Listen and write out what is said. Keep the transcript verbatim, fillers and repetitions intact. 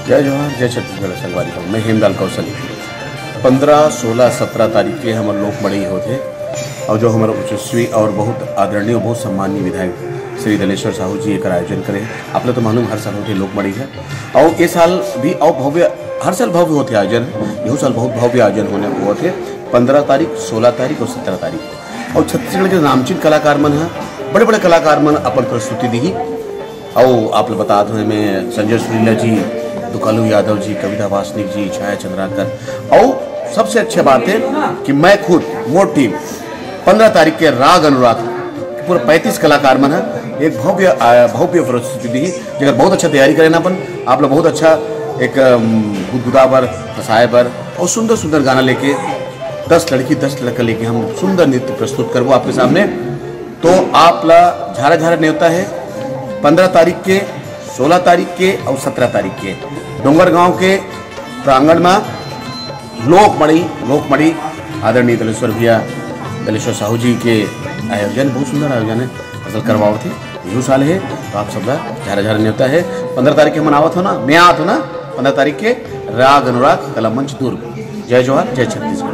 जय जोहार, जय छत्तीसगढ़ संगवारी हो, मैं हेमलाल कौशल। पंद्रह, सोलह, सत्रह तारीख के हमर लोक मड़ई होथे, और जो हमर उच्चश्री और बहुत आदरणीय, बहुत सम्माननीय विधायक श्री दलेश्वर साहू जी एकर आयोजन करे। आप लोग तो मालूम, हर साल होथे लोक मड़ई है, और ये साल भी और भव्य, हर साल भव्य होथे आयोजन, यहू साल बहुत भव्य आयोजन होने होथे। पंद्रह तारीख, सोलह तारीख और सत्रह तारीख को, और छत्तीसगढ़ के नामचीन कलाकार मन ह, बड़े बड़े कलाकार मन अपन प्रस्तुति दी। अउ आप ल बतात हों, मैं संजय सुरीला जी, दुकालू यादव जी, कविता वासनिक जी, छाया चंद्राकर, अउ सबसे अच्छी बात है कि मैं खुद, मोर टीम, पंद्रह तारीख के राग अनुराग, पूरा पैंतीस कलाकार मन है, एक भव्य, आ, भव्य प्रस्तुति दी, जेकर बहुत अच्छा तैयारी करेन अपन। आप लोग बहुत अच्छा एक, अम, गुदगुदा बर, फसाए बर और सुंदर सुंदर गाना लेके दस लड़की, दस लड़का लेके हम सुंदर नृत्य प्रस्तुत करबो आपके सामने। तो आप ला झारा झारा न्योता है, पंद्रह तारीख के, सोलह तारीख के और सत्रह तारीख के डोंगरगांव के प्रांगण में लोक मड़ई, लोक मड़ई आदरणीय दलेश्वर भैया, दलेश्वर साहू जी के आयोजन, बहुत सुंदर आयोजन है, असल करवावत है, यहू साल है। तो आप सब ला झारा झारा न्योता है, पंद्रह तारीख के मनावत हो ना, मैं आवत हो ना, पंद्रह तारीख के राग अनुराग कला मंच दुर्ग। जय जोहार, जय छत्तीसगढ़।